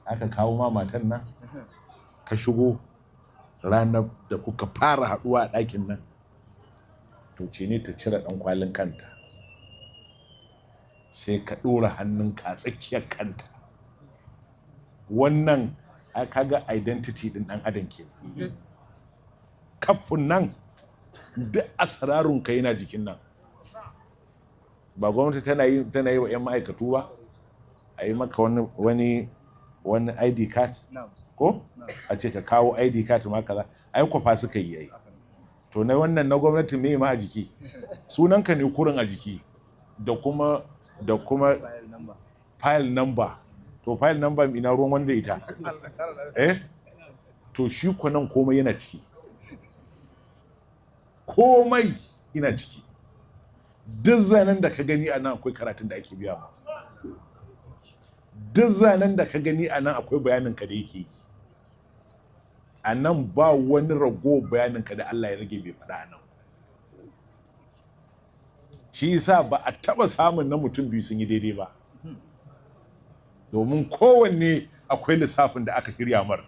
Aka kawo ma matan nan, ka shigo ranar da kuka fara haɗuwa a ɗakin nan, to ce ne ta cire ɗan kwalin kanta, sai ka ɗora hannunka a tsakiyar kanta. Wannan kaga identity ɗin ɗan adam ke. Kafin nan duk asrarunka yana jikin nan. Ba gwamnati tana yi wa 'yan ma'aikatu ba, a yi maka wani ID card ko a ce ka kawo ID card ma kaza, ai kwafa suka yi ai. To na wannan na gwamnati me ma a jiki, sunanka ne kurin a jiki da kuma file number. To file number ina ruwan wanda ita eh? To shi ko nan komai yana ciki, komai ina ciki. Duk zanen da ka gani a nan akwai karatun da ake biya ma. Duk zanen da ka gani a nan akwai bayanin ka da yake yi. A nan ba wani rago bayanin ka da Allah ya rage bai faɗa a nan. Shi yasa ba a taɓa samun na mutum biyu sun yi daidai ba, domin kowanne akwai lissafin da aka shirya mar.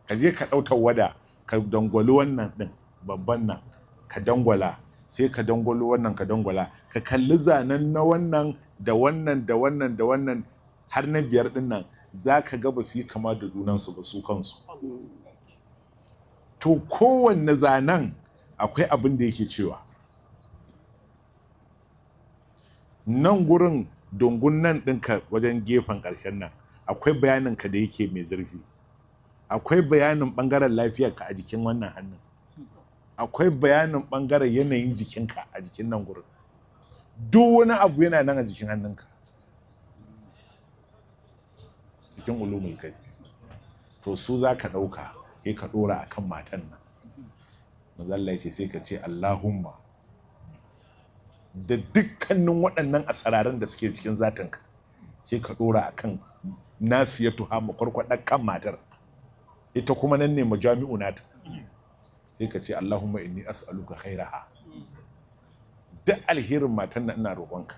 Ka je ka ɗau tawada ka dangwali wannan ɗin babban nan, ka dangwala, sai ka dangwalo wannan, ka dangwala, ka kalli zanen na wannan da wannan da wannan da wannan har na biyar ɗin nan, za ka ga ba su yi kama da junansu ba su kansu. To kowanne zanen akwai abin da yake cewa. Nan gurin dungun nan ɗinka wajen gefen ƙarshen nan akwai bayaninka da yake mai zurfi. Akwai bayanin ɓangaren lafiyarka a jikin wannan hannun. Akwai bayanin ɓangaren yanayin jikinka a jikin nan gurin. Duk wani abu yana nan a jikin hannunka. Cikin ulumul kai. To su za ka ɗauka sai ka ɗora a kan matan nan. Manzo Allah ya ce sai ka ce Allahumma, da dukkanin waɗannan asararan da suke cikin zatinka sai ka ɗora a kan nasiyatu ha makwarkwaɗar kan matar. Ita kuma nan ne majami'u nata. Sai ka ce Allahumma inni as'aluka khairaha. Duk alherin matan nan ina roƙonka.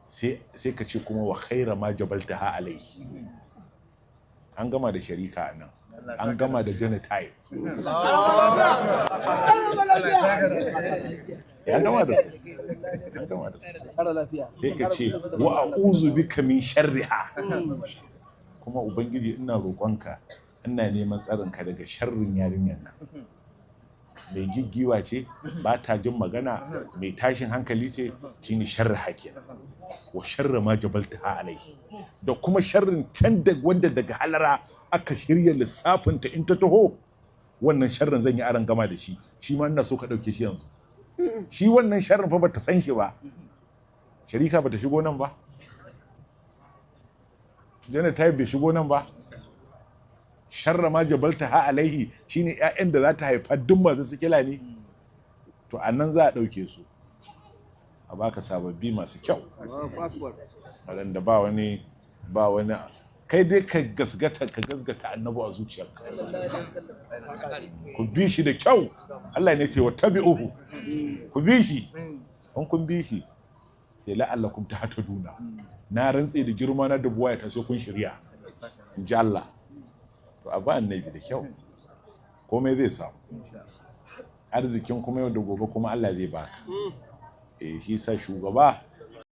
Sai ka ce kuma wa khaira ma jabaltaha alaihi. An gama da sharika a nan. An gama da genotype. Ya gama da su. An gama da su. Sai ka ce wa a'udhu bika min sharriha. Kuma Ubangiji ina roƙonka, ina neman tsarinka daga sharrin yarinyar nan. Mai giggiwa ce, ba ta jin magana, mai tashin hankali ce, shine sharriha kenan. Wa sharri ma jabaltaha alaihi. Da kuma sharrin can da wanda daga halara aka shirya lissafinta in ta taho, wannan sharrin zan yi aron gama da shi, shi ma ina so ka ɗauke shi yanzu. Shi wannan sharrin fa bata san shi ba. Sharika bata shigo nan ba. Genotype bai shigo nan ba. Sharra ma jabalta ha alaihi shine ƴaƴan da za ta haifa duk masu sikila ne. To a nan za a ɗauke su a baka sababbi masu kyau, waɗanda ba wani kai dai ka gasgata annabi a zuciyarka. Ku bi shi da kyau. Allah ne ce wa tabi'uhu, ku bi shi. In kun bi shi sai la'allakum tahtaduna. Na rantse da girma na da buwaya ta sai kun shirya, in ji Allah. To a ba annabi da kyau, komai zai samu. Arzikin kuma yau da gobe kuma Allah zai baka. Eh, shi sa shugaba